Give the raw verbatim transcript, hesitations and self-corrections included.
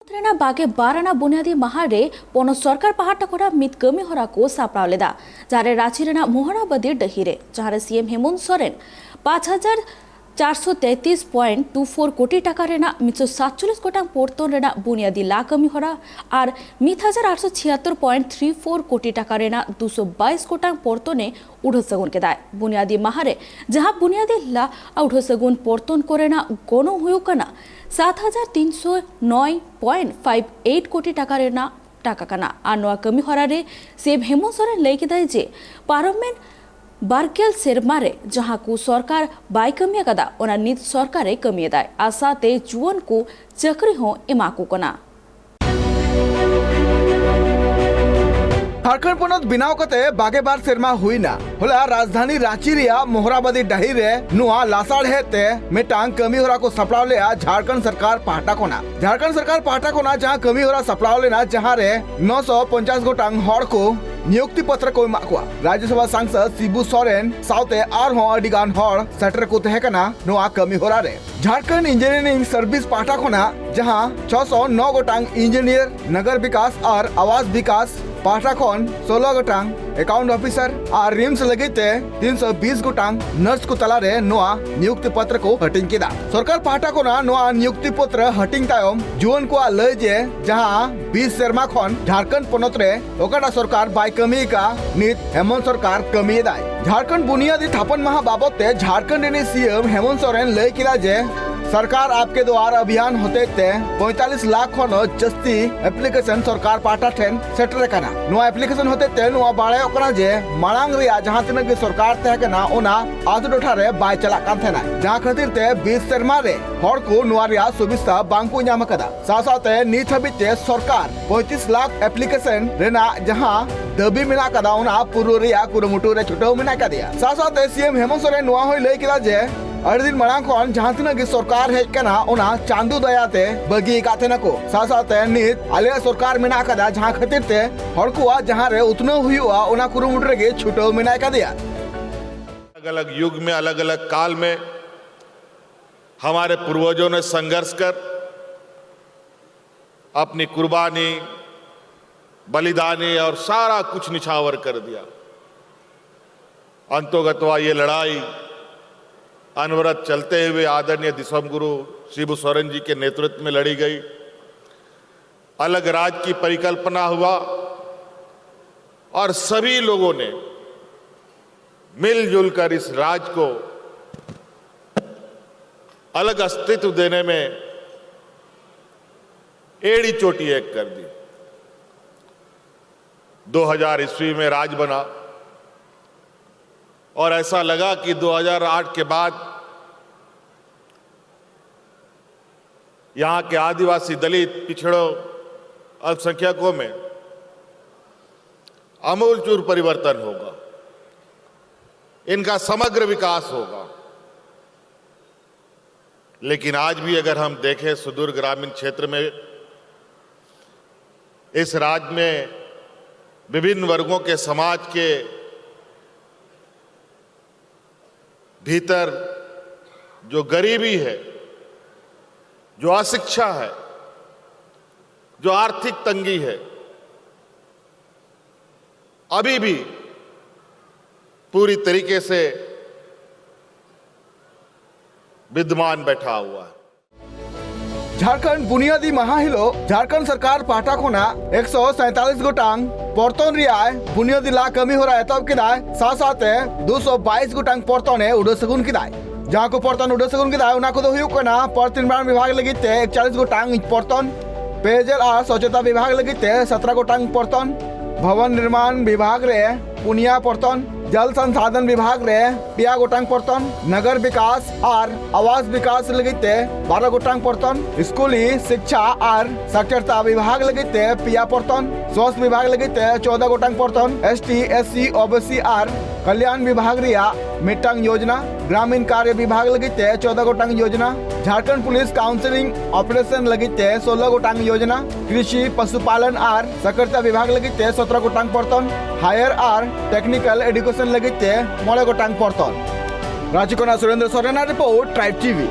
ᱨᱮᱱᱟᱜ ᱵᱟᱜᱮ ᱵᱟᱨ ᱟᱱᱟᱜ ᱵᱩᱱᱤᱭᱟᱫᱤ ᱢᱟᱦᱟ ᱨᱮ ᱯᱚᱱᱚᱛ ᱥᱚᱨᱠᱟᱨ ᱯᱟᱦᱴᱟ ᱠᱷᱚᱱᱟᱜ ᱢᱤᱫ ᱠᱟᱹᱢᱤ ᱦᱚᱨᱟ ᱠᱚ ᱥᱟᱯᱲᱟᱣ ᱞᱮᱫᱟ, ᱡᱟᱦᱟᱸ ᱨᱮ ᱨᱟᱸᱪᱤ ᱨᱮᱱᱟᱜ ᱢᱚᱦᱚᱨᱟᱵᱟᱫᱤ ᱰᱟᱹᱦᱤ ᱨᱮ, ᱡᱟᱦᱟᱸ ᱨᱮ ᱥᱤ ᱮᱢ ᱦᱮᱢᱚᱱᱛ ᱥᱚᱨᱮᱱ ᱯᱟᱸᱪ ᱦᱟᱡᱟᱨ ᱪᱟᱨᱥᱚ ᱛᱮᱛᱨᱤᱥ ᱯᱚᱭᱮᱱᱴ ᱴᱩ ᱯᱷᱳᱨ ᱠᱳᱴᱤ ᱴᱟᱠᱟ ᱨᱮᱱᱟᱜ ᱢᱤᱫᱥᱚ ᱥᱟᱛᱪᱚᱞᱞᱤᱥ ᱜᱚᱴᱟᱝ ᱯᱚᱨᱛᱚᱱ ᱨᱮᱱᱟᱜ ᱵᱩᱱᱤᱭᱟᱫᱤ ᱞᱟ ᱠᱟᱹᱢᱤ ᱦᱚᱨᱟ ᱟᱨ ᱢᱤᱫ ᱦᱟᱡᱟᱨ ᱟᱴᱥᱚ ᱪᱷᱤᱭᱟᱛᱛᱳᱨ ᱯᱚᱭᱮᱱᱴ ᱛᱷᱨᱤ ᱯᱷᱳᱨ ᱠᱳᱴᱤ ᱴᱟᱠᱟ ᱨᱮᱱᱟᱜ ᱫᱩᱥᱚ ᱵᱟᱭᱤᱥ ᱜᱚᱴᱟᱝ ᱯᱚᱨᱛᱚᱱᱮ ᱩᱰᱷᱟᱹᱣ ᱥᱟᱹᱜᱩᱱ ᱠᱮᱫᱟᱭ᱾ ᱵᱩᱱᱤᱭᱟᱫᱤ ᱢᱟᱦᱟ ᱨᱮ ᱡᱟᱦᱟᱸ ᱵᱩᱱᱤᱭᱟᱫᱤ ᱞᱟ ᱩᱰᱷᱟᱹᱣ ᱥᱟᱹᱜᱩᱱ ᱯᱚᱨᱛᱚᱱ ᱠᱚᱨᱮᱱᱟᱜ ᱜᱚᱱᱚᱝ ᱦᱩᱭᱩᱜ ᱠᱟᱱᱟ ᱥᱟᱛ ᱦᱟᱡᱟᱨ ᱛᱤᱱᱥᱚ ᱱᱚᱭ ᱯᱚᱭᱮᱱᱴ ᱯᱷᱟᱭᱤᱵᱷ ᱮᱭᱤᱴ ᱠᱳᱴᱤ ᱴᱟᱠᱟ ᱨᱮᱱᱟᱜ ᱴᱟᱠᱟ ᱠᱟᱱᱟ᱾ ᱟᱨ ᱱᱚᱣᱟ ᱠᱟᱹᱢᱤ ᱦᱚᱨᱟ ᱨᱮ ᱥᱤ ᱮᱢ ᱦᱮᱢᱚᱱᱛ ᱥᱚᱨᱮᱱ ᱞᱟᱹᱭ ᱠᱮᱫᱟᱭ ᱡᱮ ᱯᱟᱨᱚᱢᱮᱱ ᱵᱟᱨᱜᱮᱞ ᱥᱮᱨᱢᱟ ᱨᱮ ᱡᱟᱦᱟᱸ ᱠᱚ ᱥᱚᱨᱠᱟᱨ ᱵᱟᱭ ᱠᱟᱹᱢᱤ ᱟᱠᱟᱫᱟ, ᱚᱱᱟ ᱱᱤᱛ ᱥᱚᱨᱠᱟᱨ ᱮ ᱠᱟᱹᱢᱤᱭᱮᱫᱟᱭ᱾ ᱟᱨ ᱥᱟᱶᱛᱮ ᱡᱩᱣᱟᱹᱱ ᱠᱚ ᱪᱟᱹᱠᱨᱤ ᱦᱚᱸ ᱮᱢᱟ ᱠᱚ ᱠᱟᱱᱟ᱾ ᱡᱷᱟᱲᱠᱷᱚᱸᱰ ᱯᱚᱱᱚᱛ ᱵᱮᱱᱟᱣ ᱠᱟᱛᱮ ᱵᱟᱜᱮ ᱵᱟᱨ ᱥᱮᱨᱢᱟ ᱦᱩᱭᱱᱟ᱾ ᱦᱚᱞᱟ ᱨᱟᱡᱽᱫᱷᱟᱱᱤ ᱨᱟᱸᱪᱤ ᱨᱮᱭᱟᱜ ᱢᱚᱦᱨᱟᱵᱟᱫᱤ ᱰᱟᱹᱦᱤ ᱨᱮ ᱱᱚᱣᱟ ᱞᱟᱥᱟᱲᱦᱮᱫ ᱛᱮ ᱢᱤᱫᱴᱟᱝ ᱠᱟᱹᱢᱤ ᱦᱚᱨᱟ ᱠᱚ ᱥᱟᱯᱲᱟᱣ ᱞᱮᱫᱼᱟ ᱡᱷᱟᱲᱠᱷᱚᱸᱰ ᱥᱚᱨᱠᱟᱨ ᱯᱟᱦᱴᱟ ᱠᱷᱚᱱᱟᱜ᱾ ᱡᱷᱟᱲᱠᱷᱚᱸᱰ ᱥᱚᱨᱠᱟᱨ ᱯᱟᱦᱴᱟ ᱠᱷᱚᱱᱟᱜ ᱡᱟᱦᱟᱸ ᱠᱟᱹᱢᱤ ᱦᱚᱨᱟ ᱥᱟᱯᱲᱟᱣ ᱞᱮᱱᱟ, ᱡᱟᱦᱟᱸ ᱨᱮ ᱱᱚᱥᱚ ᱯᱚᱧᱪᱟᱥ ᱜᱚᱴᱟᱝ ᱦᱚᱲ ᱠᱚ ᱱᱤᱭᱩᱠᱛᱤ ᱯᱚᱛᱨᱚ ᱠᱚ ᱮᱢᱟᱜ ᱠᱚᱣᱟ᱾ ᱨᱟᱡᱽᱡᱚᱥᱚᱵᱷᱟ ᱥᱟᱝᱥᱚᱫ ᱥᱤᱵᱩ ᱥᱚᱨᱮᱱ ᱥᱟᱶᱛᱮ ᱟᱨᱦᱚᱸ ᱟᱹᱰᱤ ᱜᱟᱱ ᱦᱚᱲ ᱥᱮᱴᱮᱨ ᱠᱚ ᱛᱟᱦᱮᱸ ᱠᱟᱱᱟ ᱱᱚᱣᱟ ᱠᱟᱹᱢᱤ ᱦᱚᱨᱟ ᱨᱮ᱾ ᱡᱷᱟᱲᱠᱷᱚᱸᱰ ᱤᱧᱡᱤᱱᱤᱭᱟᱨᱤᱝ ᱥᱟᱨᱵᱷᱤᱥ ᱯᱟᱦᱴᱟ ᱠᱷᱚᱱᱟᱜ ᱡᱟᱦᱟᱸ ᱪᱷᱚᱥᱚ ᱱᱚ ᱜᱚᱴᱟᱝ ᱤᱧᱡᱤᱱᱤᱭᱟᱨ, ᱱᱟᱜᱟᱨ ᱵᱤᱠᱟᱥ ᱟᱨ ᱟᱣᱟᱥ ᱵᱤᱠᱟᱥ ᱯᱟᱦᱴᱟ ᱠᱷᱚᱱ ᱥᱳᱞᱳ ᱜᱚᱴᱟᱝ, ᱮᱠᱟᱣᱩᱱᱴ ᱚᱯᱷᱤᱥᱟᱨ ᱟᱨ ᱨᱤᱢᱥ ᱞᱟᱹᱜᱤᱫ ᱛᱮ ᱛᱤᱱᱥᱚ ᱵᱤᱥ ᱜᱚᱴᱟᱝ ᱱᱟᱨᱥ ᱠᱚ ᱛᱟᱞᱟᱨᱮ ᱱᱚᱣᱟ ᱱᱤᱭᱩᱠᱛᱤ ᱯᱚᱛᱨᱚ ᱠᱚ ᱦᱟᱹᱴᱤᱧ ᱠᱮᱫᱟ᱾ ᱥᱚᱨᱠᱟᱨ ᱯᱟᱦᱴᱟ ᱠᱷᱚᱱᱟᱜ ᱱᱚᱣᱟ ᱱᱤᱭᱩᱠᱛᱤ ᱯᱚᱛᱨᱚ ᱦᱟᱹᱴᱤᱧ ᱛᱟᱭᱚᱢ ᱡᱩᱣᱟᱹᱱ ᱠᱚᱣᱟᱜ ᱞᱟᱹᱭ ᱡᱮ ᱡᱟᱦᱟᱸ ᱵᱤᱥ ᱥᱮᱨᱢᱟ ᱠᱷᱚᱱ ᱡᱷᱟᱲᱠᱷᱚᱸᱰ ᱯᱚᱱᱚᱛ ᱨᱮ ᱚᱠᱟᱴᱟᱜ ᱥᱚᱨᱠᱟᱨ ᱵᱟᱭ ᱠᱟᱹᱢᱤ ᱟᱠᱟᱫ, ᱱᱤᱛ ᱦᱮᱢᱚᱱᱛ ᱥᱚᱨᱠᱟᱨ ᱠᱟᱹᱢᱤᱭᱮᱫᱟᱭ᱾ ᱡᱷᱟᱲᱠᱷᱚᱸᱰ ᱵᱩᱱᱤᱭᱟᱫᱤ ᱛᱷᱟᱯᱚᱱ ᱢᱟᱦᱟ ᱵᱟᱵᱚᱫ ᱛᱮ ᱡᱷᱟᱲᱠᱷᱚᱸᱰ ᱨᱤᱱᱤᱡ ᱥᱤ ᱮᱢ ᱦᱮᱢᱚᱱᱛ ᱥᱚᱨᱮᱱ ᱞᱟᱹᱭ ᱠᱮᱫᱟ ᱡᱮ ᱥᱚᱨᱠᱟᱨ ᱟᱯᱠᱮ ᱫᱩᱣᱟᱨ ᱟᱵᱷᱤᱭᱟᱱ ᱦᱚᱛᱮᱡ ᱛᱮ ᱯᱚᱸᱭᱛᱟᱞᱤᱥ ᱞᱟᱠᱷ ᱠᱷᱚᱱ ᱦᱚᱸ ᱡᱟᱹᱥᱛᱤ ᱮᱯᱞᱤᱠᱮᱥᱚᱱ ᱥᱚᱨᱠᱟᱨ ᱯᱟᱦᱴᱟ ᱴᱷᱮᱱ ᱥᱮᱴᱮᱨ ᱟᱠᱟᱱᱟ᱾ ᱱᱚᱣᱟ ᱮᱯᱞᱤᱠᱮᱥᱚᱱ ᱦᱚᱛᱮᱡ ᱛᱮ ᱱᱚᱣᱟ ᱵᱟᱲᱟᱭᱚᱜ ᱠᱟᱱᱟ ᱡᱮ ᱢᱟᱲᱟᱝ ᱨᱮᱭᱟᱜ ᱡᱟᱦᱟᱸ ᱛᱤᱱᱟᱹᱜ ᱜᱮ ᱥᱚᱨᱠᱟᱨ ᱛᱟᱦᱮᱸ ᱠᱟᱱᱟ, ᱚᱱᱟ ᱟᱛᱳ ᱴᱚᱴᱷᱟ ᱨᱮ ᱵᱟᱭ ᱪᱟᱞᱟᱜ ᱠᱟᱱ ᱛᱟᱦᱮᱱᱟ, ᱡᱟᱦᱟᱸ ᱠᱷᱟᱹᱛᱤᱨ ᱛᱮ ᱵᱤᱥ ᱥᱮᱨᱢᱟ ᱨᱮ ᱦᱚᱲ ᱠᱚ ᱱᱚᱣᱟ ᱨᱮᱭᱟᱜ ᱥᱩᱵᱤᱫᱷᱟ ᱵᱟᱝ ᱠᱚ ᱧᱟᱢ ᱟᱠᱟᱫᱟ᱾ ᱥᱟᱶ ᱥᱟᱶᱛᱮ ᱱᱤᱛ ᱦᱟᱹᱵᱤᱡ ᱛᱮ ᱥᱚᱨᱠᱟᱨ ᱯᱚᱸᱭᱛᱨᱤᱥ ᱞᱟᱠᱷ ᱮᱯᱞᱤᱠᱮᱥᱚᱱ ᱨᱮᱱᱟᱜ ᱡᱟᱦᱟᱸ ᱫᱟᱹᱵᱤ ᱢᱮᱱᱟᱜ ᱟᱠᱟᱫᱟ, ᱚᱱᱟ ᱯᱩᱨᱟᱹᱣ ᱨᱮᱭᱟᱜ ᱠᱩᱨᱩᱢᱩᱴᱩ ᱨᱮ ᱪᱷᱩᱴᱟᱹᱣ ᱢᱮᱱᱟᱜ ᱟᱠᱟᱫᱮᱭᱟ᱾ ᱥᱟᱶ ᱥᱟᱶᱛᱮ ᱥᱤ ᱮᱢ ᱦᱮᱢᱚᱱᱛ ᱥᱚᱨᱮᱱ ᱱᱚᱣᱟ ᱦᱚᱸᱭ ᱞᱟᱹᱭ ᱠᱮᱫᱟ ᱡᱮ ᱟᱹᱰᱤ ᱫᱤᱱ ᱢᱟᱲᱟᱝ ᱠᱷᱚᱱ ᱡᱟᱦᱟᱸ ᱛᱤᱱᱟᱹᱜ ᱜᱮ ᱥᱚᱨᱠᱟᱨ ᱦᱮᱡ ᱠᱟᱱᱟ, ᱚᱱᱟ ᱪᱟᱸᱫᱚ ᱫᱟᱭᱟᱛᱮ ᱵᱟᱹᱜᱤ ᱟᱠᱟᱫ ᱛᱟᱦᱮᱱᱟ ᱠᱚ᱾ ᱥᱟᱶ ᱥᱟᱶᱛᱮ ᱱᱤᱛ ᱟᱞᱮᱭᱟᱜ ᱥᱚᱨᱠᱟᱨ ᱢᱮᱱᱟᱜ ᱟᱠᱟᱫᱟ, ᱡᱟᱦᱟᱸ ᱠᱷᱟᱹᱛᱤᱨ ᱛᱮ ᱦᱚᱲ ᱠᱚᱣᱟᱜ ᱡᱟᱦᱟᱸ ᱨᱮ ᱩᱛᱱᱟᱹᱣ ᱦᱩᱭᱩᱜᱼᱟ, ᱚᱱᱟ ᱠᱩᱨᱩᱢᱩᱴᱩ ᱨᱮᱜᱮ ᱪᱷᱩᱴᱟᱹᱣ ᱢᱮᱱᱟᱜ ᱟᱠᱟᱫᱮᱭᱟ᱾ अलग अलग युग में, अलग अलग काल में हमारे पूर्वजों ने संघर्ष कर अपनी कुर्बानी, बलिदानी और सारा कुछ निछावर कर दिया। अंतोगत्वा ये लड़ाई अनवरत चलते हुए आदरणीय दिसोम गुरु शिबू सोरेन जी के नेतृत्व में लड़ी गई। अलग राज की परिकल्पना हुआ और सभी लोगों ने मिलजुल कर इस राज को अलग अस्तित्व देने में एड़ी चोटी एक कर दी। दो हज़ार ईस्वी में राज बना और ऐसा लगा कि दो हज़ार आठ के बाद यहाँ के आदिवासी, दलित, पिछड़ों, अल्पसंख्यकों में आमूलचूल परिवर्तन होगा, इनका समग्र विकास होगा। लेकिन आज भी अगर हम देखें सुदूर ग्रामीण क्षेत्र में, इस राज्य में विभिन्न वर्गों के समाज के भीतर जो गरीबी है, जो अशिक्षा है, जो आर्थिक तंगी है, अभी भी पूरी तरीके से विद्यमान बैठा हुआ है। ᱡᱷᱟᱲᱠᱷᱚᱸᱰ ᱵᱩᱱᱤᱭᱟᱹᱫᱤ ᱢᱟᱦᱟ ᱦᱤᱞᱳᱜ ᱡᱷᱟᱲᱠᱷᱚᱸᱰ ᱥᱚᱨᱠᱟᱨ ᱯᱟᱦᱴᱟ ᱠᱷᱚᱱᱟᱜ ᱮᱠᱥᱚ ᱥᱟᱭᱛᱟᱞᱤᱥ ᱜᱚᱴᱟᱝ ᱯᱚᱨᱛᱚᱱ ᱨᱮᱭᱟᱜ ᱵᱩᱱᱤᱭᱟᱹᱫᱤ ᱞᱟ ᱠᱟᱹᱢᱤ ᱦᱚᱨᱟ ᱮᱛᱚᱦᱚᱵ ᱠᱮᱫᱟᱭ᱾ ᱥᱟᱶ ᱥᱟᱶᱛᱮ ᱫᱩᱥᱚ ᱵᱟᱭᱤᱥ ᱜᱚᱴᱟᱝ ᱯᱚᱨᱛᱚᱱ ᱮ ᱩᱰᱟᱹᱣ ᱥᱟᱹᱜᱩᱱ ᱠᱮᱫᱟᱭ᱾ ᱡᱟᱦᱟᱸ ᱠᱚ ᱯᱚᱨᱛᱚᱱ ᱩᱰᱟᱹᱣ ᱥᱟᱹᱜᱩᱱ ᱠᱮᱫᱟᱭ, ᱚᱱᱟ ᱠᱚᱫᱚ ᱦᱩᱭᱩᱜ ᱠᱟᱱᱟ ᱯᱚᱨᱛ ᱱᱤᱨᱢᱟᱬ ᱵᱤᱵᱷᱟᱜᱽ ᱞᱟᱹᱜᱤᱫ ᱛᱮ ᱮᱠᱪᱟᱞᱤᱥ ᱜᱚᱴᱟᱝ ᱯᱚᱨᱛᱚᱱ, ᱯᱮᱭᱡᱚᱞ ᱟᱨ ᱥᱚᱪᱪᱷᱚᱛᱟ ᱵᱤᱵᱷᱟᱜᱽ ᱞᱟᱹᱜᱤᱫ ᱛᱮ ᱥᱚᱛᱨᱚ ᱜᱚᱴᱟᱝ ᱯᱚᱨᱛᱚᱱ, ᱵᱷᱚᱵᱚᱱ ᱱᱤᱨᱢᱟᱬ ᱵᱤᱵᱷᱟᱜᱽ ᱨᱮ ᱯᱩᱱᱭᱟ ᱯᱚᱨᱛᱚᱱ, ᱡᱚᱞ ᱥᱚᱝᱥᱟᱫᱷᱚᱱ ᱵᱤᱵᱷᱟᱜᱽ ᱨᱮ ᱯᱮᱭᱟ ᱜᱚᱴᱟᱝ ᱯᱚᱨᱛᱚᱱ, ᱱᱚᱜᱚᱨ ᱵᱤᱠᱟᱥ ᱟᱨ ᱟᱣᱟᱥ ᱵᱤᱠᱟᱥ ᱞᱟᱹᱜᱤᱫ ᱛᱮ ᱵᱟᱨᱚ ᱜᱚᱴᱟᱝ ᱯᱚᱨᱛᱚᱱ, ᱥᱠᱩᱞᱤ ᱥᱤᱠᱪᱷᱟ ᱟᱨ ᱥᱟᱠᱷᱭᱟᱨᱛᱟ ᱵᱤᱵᱷᱟᱜᱽ ᱞᱟᱹᱜᱤᱫ ᱛᱮ ᱯᱮᱭᱟ ᱯᱚᱨᱛᱚᱱ, ᱥᱚᱥ ᱵᱤᱵᱷᱟᱜᱽ ᱞᱟᱹᱜᱤᱫ ᱛᱮ ᱪᱳᱣᱫᱟ ᱜᱚᱴᱟᱝ ᱯᱚᱨᱛᱚᱱ, S T, S C, O B C ᱟᱨ ᱠᱟᱞᱭᱟᱱ ᱵᱤᱵᱷᱟᱜᱽ ᱨᱮᱭᱟᱜ ᱢᱤᱫᱴᱟᱝ ᱭᱳᱡᱽᱱᱟ, ᱜᱨᱟᱢᱤᱱ ᱠᱟᱨᱭᱚ ᱵᱤᱵᱷᱟᱜᱽ ᱞᱟᱹᱜᱤᱫ ᱛᱮ ᱪᱳᱣᱫᱟ ᱜᱚᱴᱟᱝ ᱭᱳᱡᱽᱱᱟ, ᱡᱷᱟᱲᱠᱷᱚᱸᱰ ᱯᱩᱞᱤᱥ ᱠᱟᱣᱩᱱᱥᱮᱞᱤᱝ ᱚᱯᱟᱨᱮᱥᱚᱱ ᱞᱟᱹᱜᱤᱫ ᱛᱮ ᱥᱳᱞᱳ ᱜᱚᱴᱟᱝ ᱭᱳᱡᱽᱱᱟ, ᱠᱨᱤᱥᱤ, ᱯᱚᱥᱩᱯᱟᱞᱚᱱ ᱟᱨ ᱥᱟᱠᱷᱭᱟᱨᱛᱟ ᱵᱤᱵᱷᱟᱜᱽ ᱞᱟᱹᱜᱤᱫ ᱛᱮ ᱥᱚᱛᱨᱚ ᱜᱚᱴᱟᱝ ᱯᱚᱨᱛᱚᱱ, ᱦᱟᱭᱟᱨ ᱟᱨ ᱴᱮᱠᱱᱤᱠᱟᱞ ᱮᱰᱩᱠᱮᱥᱚᱱ ᱞᱟᱹᱜᱤᱫ ᱛᱮ ᱢᱚᱬᱮ ᱜᱚᱴᱟᱝ ᱯᱚᱨᱛᱚᱱ᱾ ᱨᱟᱸᱪᱤ ᱠᱷᱚᱱᱟᱜ ᱥᱩᱨᱮᱱᱫᱨᱚ ᱥᱚᱨᱮᱱᱟᱜ ᱨᱤᱯᱳᱨᱴ, ᱴᱨᱟᱭᱤᱵᱽ ᱴᱤ ᱵᱷᱤ᱾